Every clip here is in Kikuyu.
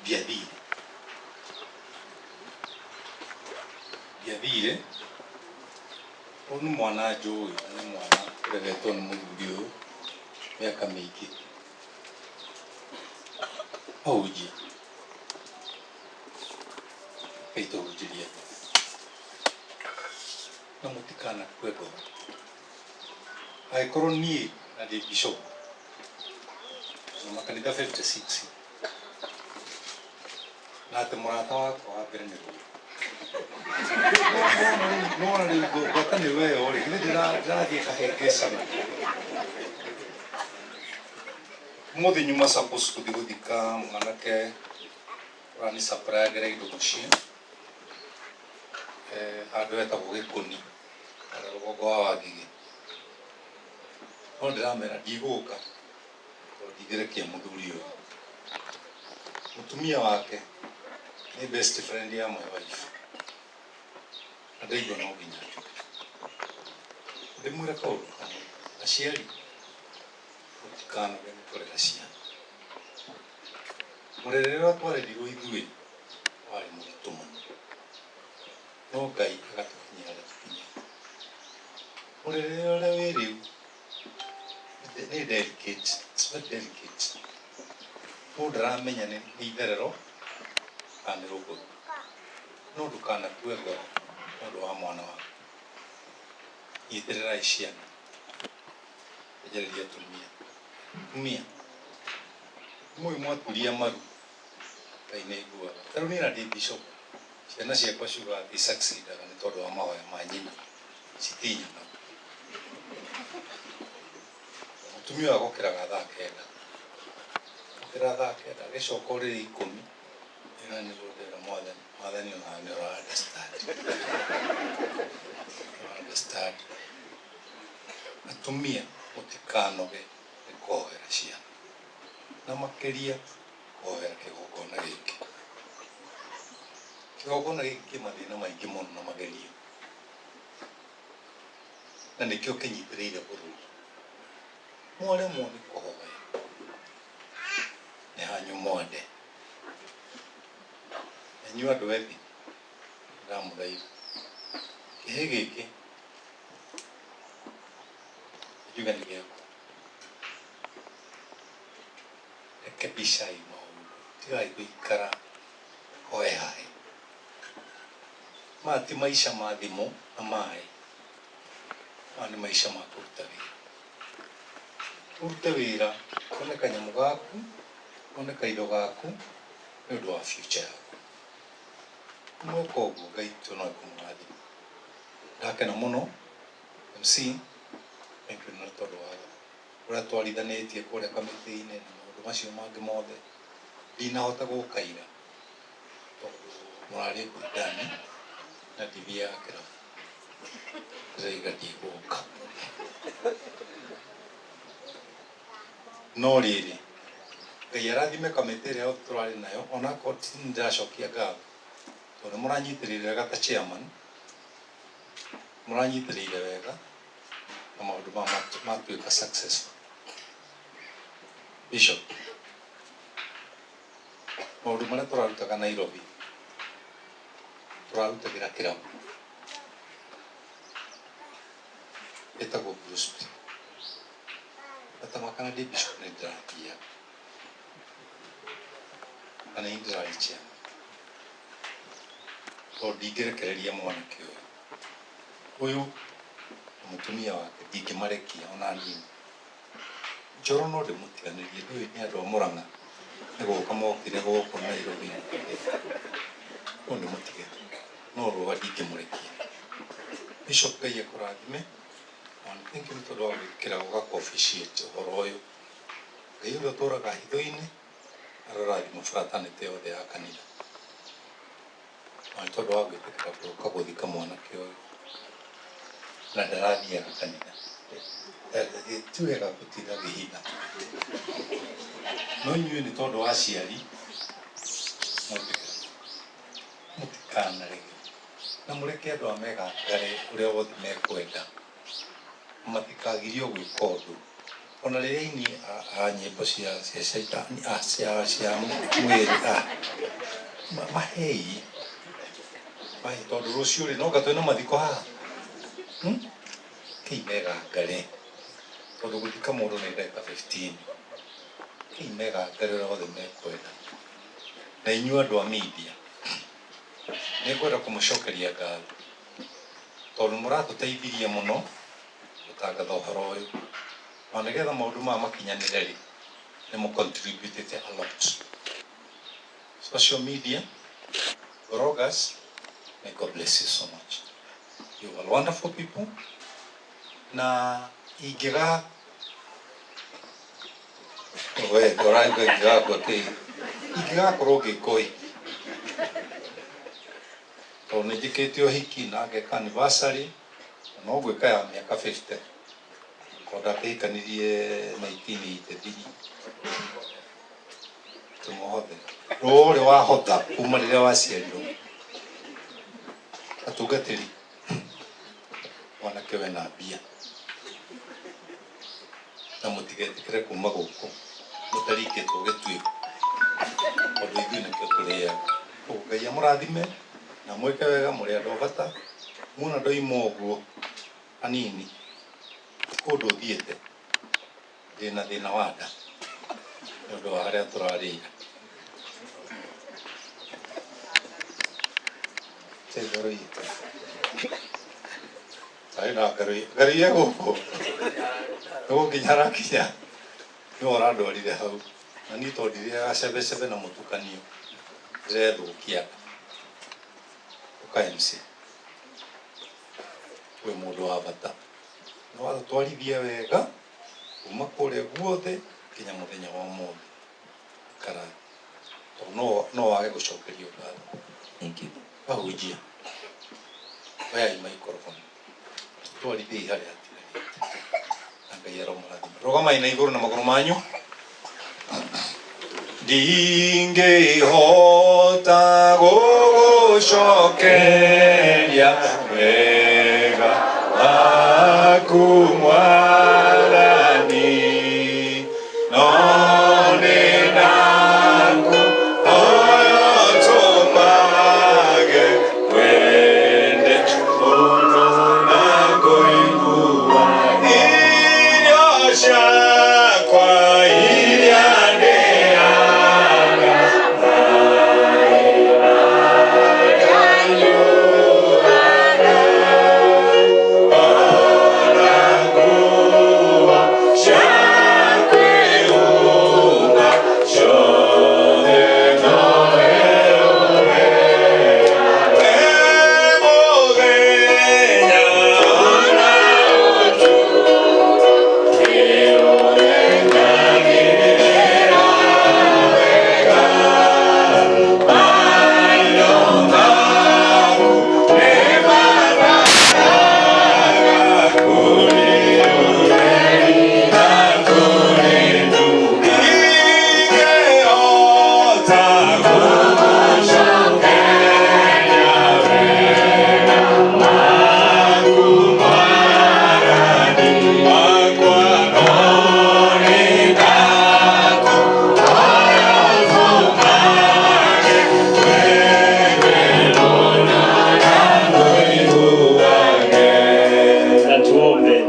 Ndiathire. Ndiathire ũyũ nĩ mwana njũĩ na nĩ mwana ũreretwo nĩ mũthuri ũyũ mĩaka mĩingĩ. Ahunjia, rekei tũhunjĩrie andũ na mũtikanakue ngoro. Angĩkorwo niĩ na ndĩ bishop na makanitha 56 na atĩ mũrata wakwa wa mbere nĩ rũĩ. Nĩwona rĩu ngwatanĩro ĩyo rĩ, githĩ ndĩrathiĩ kahĩngĩcana. Ũmũthĩ nyuma suppose gũthiĩ gũthika mwanake ũrani supply-agĩra indo mũciĩ handũ hetagwo Gĩkũni harĩa rũgongo wa Wangigĩ. No ndĩramera ndigũka tondũ ndingĩrekia mũthuri ũyũ. Mũtumia wake nĩ best friend ya my wife na ndaigua no nginya njũke. Ndĩmwĩre kaũndũ kamwe, aciari mũtikanoge nĩ kũrera ciana. Mũrerere ũrĩa twarerirwo ithuĩ warĩ mũritũ mũno, no Ngai agatũkinyia harĩa tũkinyĩte. Mũrerere ũrĩa wĩ rĩu nĩ delicate, it's very delicate. Mũndũ ndaramenya nĩ itherero kana nĩ rũgũrũ. No ndũkanakue ngoro nĩ ũndũ wa mwana waku. Nyitĩrĩrai ciana. Njereria atumia. Atumia, nĩmũĩ mwaturia maru Ngai nĩ aiguaga. Ta rĩu niĩ na ndĩ bishop, ciana ciakwa ciugaga atĩ i-succeed-aga nĩ tondũ wa mahoya ma nyina, citinyonaga. Mũtumia ũyũ agokĩraga thaa kenda, okĩra thaa kenda agĩcoka ũrĩrĩ 10, ĩno nĩguo ndĩrera Mwathani, Mwathani onawe nĩ ũra understand. Nĩ ũra understand. Atumia mũtikanoge nĩ kũhoera ciana, na makĩria kũhoera kĩgongona gĩkĩ. Kĩgongona gĩkĩ kĩ mathĩna maingĩ mũno na magerio, na nĩkĩo kĩnyitĩrĩire bũrũri. Mwaremwo nĩ kũhoya, nĩ hanyu mwande. Na inyuĩ andũ ethĩ, ndĩramũthaitha, kĩhĩ gĩkĩ njuge nĩ gĩakwa. Rekebicai maũndũ, tigai gũikara hoe hae. Maya ti maica ma thimũ na maĩ, maya nĩ maica ma kũruta wĩra. Ũrute wĩra wone kanyamũ gaku, wone kaindo gaku nĩ ũndũ wa future yaku. Mweka ũguo Ngai witũ no ekũmũrathima. Ndakena mũno MC, thank you nĩ tondũ wa ũrĩa twarithanĩtie kũrĩa kamĩtĩ-inĩ na maũndũ macio mangĩ mothe. Ndinahota gũka ira tondũ mũrarĩ burudani na ndithiaga kĩrabu. Ndĩraiga ndigũka. No rĩrĩ, Ngai arathime kamĩtĩ ĩrĩa yothe tũrarĩ nayo onakorwo ti niĩ ndĩracokia ngatho tondũ nĩ mũranyitĩrĩire wega ta chairman, mũranyitĩrĩire wega na maũndũ maya matuĩka successful. Bishop, maũndũ marĩa tũrarutaga Nairobi tũrarutagĩra kĩrabu ĩtagwo Blue Spring. Na ta kana ndĩ bishop nĩ ndĩrathiaga na nĩ niĩ ndĩrarĩ chairman tondũ ndingĩrekereria mwanake ũyũ. Ũyũ na mũtumia wake ndingĩmarekia ona hanini. Njoro no ndĩmũtiganĩrie ndũĩ nĩ andũ a Mũrang'a nĩ gũka mokire gũkũ Nairobi no ndĩmũtige no Rũga ndingĩmũrekia. Bishop Ngai akũrathime na thank you nĩ tondũ wa gwĩtĩkĩra gũka kũ officiate ũhoro ũyũ. Ngai ũrĩa ũtũraga hitho-inĩ arorathima fraternity yothe ya kanitha. Na nĩ tondũ wa gwĩtĩkĩra gũka gũthika mwanake ũyũ na ndarathiaga kanitha. Ti wega gũtinda ũkĩhitha. No inyuĩ nĩ tondũ wa aciari mwĩtĩkĩre mũtikanarege na mũreke andũ aya megangare ũrĩa wothe mekwenda. Matikagirio gwĩka ũndũ. Ona rĩrĩa aini a nyĩmbo cia cia caitani a cia cia mwĩrĩ a mahei mahei tondũ rũciũ rĩ no anga twĩna mathiko haha hmm? Kei megangare tondũ gũthika mũndũ nĩ ndagĩka 15. Kei megangare ũrĩa wothe mekwenda. Na inyuĩ andũ a media nĩngwenda kũmũcokeria ngatho tondũ mũratũteithirie mũno gũtangatha ũhoro ũyũ. Na nĩgetha maũndũ maya makinyanĩre rĩ, nĩ mũ contribute a lot. Social media, bloggers, may God bless you so much. You are wonderful people. Na ingĩga we ũrauga ingĩgakua kĩ ingĩgakorwo ngĩka ũhiki tondũ nĩ njĩkĩte ũhiki na ngeka anniversary na no ngwĩka ya mĩaka 50 tondũ ndakĩhikanirie 1983 tũmũhothe rũrĩ wahotha kuma rĩrĩa waciarirwo atungatĩri mwanake wena mbia na mũtigetĩkĩre kuma gũkũ mũtaringĩtwo gĩtuĩko tondũ ithuĩ nĩkĩo tũrĩaga. Koguo Ngai amũrathime na mwĩke wega mũrĩ andũ a bata. Muona ndoima ũguo hanini ti kũndũ thiĩte ndĩna thĩna wa nda nĩ ũndũ wa harĩa tũrarĩire. Ngarũiye. Arĩ na ngarũiye. Ngarũiye gũkũ. Nĩ gũkinya arakinya. Nĩwe ũrandwarire hau. Na niĩ tondũ ndirĩaga cebecebe na mũtukanio, ndĩrethũkia nda. Ũka MC. Wĩ mũndũ wa bata. Nĩ watũtwarithia wega kuma kũrĩa guothe nginya mũthenya wa ũmũthĩ. Ikara tondũ no no wage gũcokerio ngatho. Thank you. Ahunjia, oyai microphone. Tũtwarithiei harĩa hatigarĩte. Na Ngai aromũrathima. Rũgamai na igũrũ na magũrũ manyu. Ndingĩhota gũgũcokeria wega waku Mwathani, no nĩ ndakũhoya ũtũmage ngwende mũno na ngũigua irio ciakwa iria ndĩaga. Na tuombe.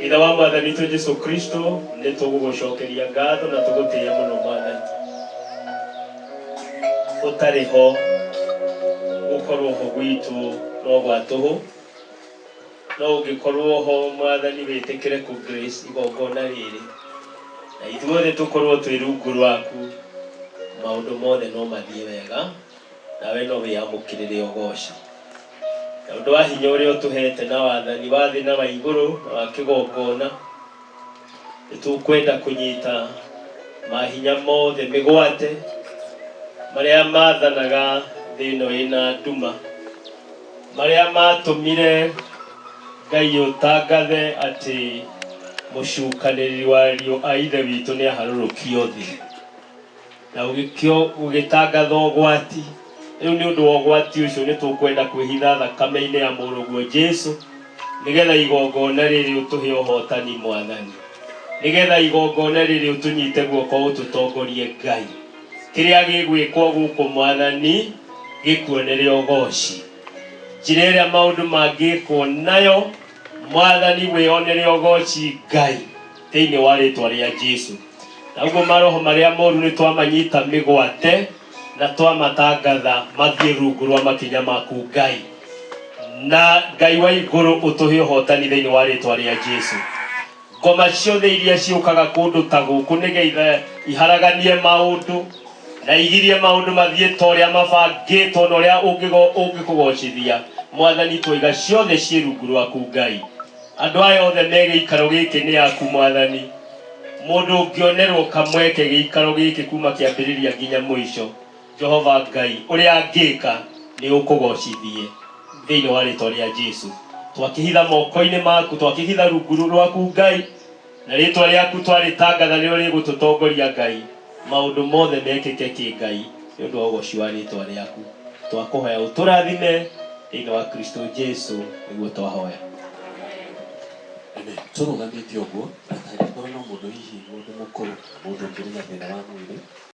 Ithe wa Mwathani witũ Jesu Kristo, nĩ tũgũgũcokeria ngatho na tũgũtĩĩa mũno Mwathani. Ũtarĩ ho gũkorwo ho gwitũ no gwa tũhũ, no ũngĩkorwo ho Mwathani wĩtĩkĩre kũ grace igongona rĩrĩ na ithuothe tũkorwo twĩ rungu rwaku, maũndũ mothe no mathiĩ wega nawe no wĩamũkĩrĩre ũgoci. Na ũndũ wa hinya ũrĩa ũtũhete na wathani wa thĩ na wa igũrũ na wa kĩgongona, nĩ tũkwenda kũnyita mahinya mothe mĩgwate marĩa mathanaga thĩ ĩno ĩna nduma, marĩa matũmire Ngai ũtangathe atĩ mũcukanĩrĩri wa ariũ a Ithe witũ nĩ aharũrũkio thĩ. Na ũgĩkĩo ũgĩtangatha ũgwati. Rĩu nĩ ũndũ wa ũgwati ũcio nĩ tũkwenda kwĩhitha thakame-inĩ ya mũrũguo Jesu Nĩgetha igongona rĩrĩ ũtũhe ũhotani Mwathani. Nĩgetha igongona rĩrĩ ũtũnyite guoko ũtũtongorie Ngai. Kĩrĩa gĩgwĩkwo gũkũ Mwathani gĩkuonere ũgoci. Njĩra ĩrĩa maũndũ mangĩkwo nayo Mwathani wĩonere ũgoci Ngai thĩinĩ wa rĩtwa rĩa Jesu. Na ũguo maroho marĩa moru nĩ twamanyita mĩgwate na twamatangatha mathiĩ rungu rwa makinya maku Ngai. Na Ngai wa igũrũ ũtũhe ũhotani thĩinĩ wa rĩtwa rĩa Jesu. Ngoma ciothe iria ciũkaga kũndũ ta gũkũ nĩgetha iharaganie maũndũ na igirie maũndũ mathiĩ ta ũrĩa mabangĩtwo na ũrĩa ũngĩkũgocithia Mwathani, twaiga ciothe ciĩ rungu rwaku Ngai. Andũ aya othe me gĩikaro gĩkĩ nĩ aku Mwathani. Mũndũ ũngĩonerwo kamweke gĩikaro gĩkĩ kuma kĩambĩrĩria nginya mũico, Jehova Ngai, ũrĩa angĩka nĩ ũkũgocithie thĩinĩ wa rĩtwa rĩa Jesu. Twakĩhitha moko-inĩ maku, twakĩhitha rungu rwaku Ngai, na rĩtwa rĩaku twarĩtangatha nĩrĩo rĩgũtũtongoria Ngai. Maũndũ mothe mekĩke kĩ Ngai nĩ ũndũ wa ũgoci wa rĩtwa rĩaku. Twakũhoya ũtũrathime thĩinĩ wa Kristo Jesu nĩguo twahoya. Amen. Tũrũgamĩte ũguo, na tangĩkorwo no mũndũ hihi mũndũ mũkũrũ, mũndũ ũngĩrĩ na thĩna wa mwĩrĩ.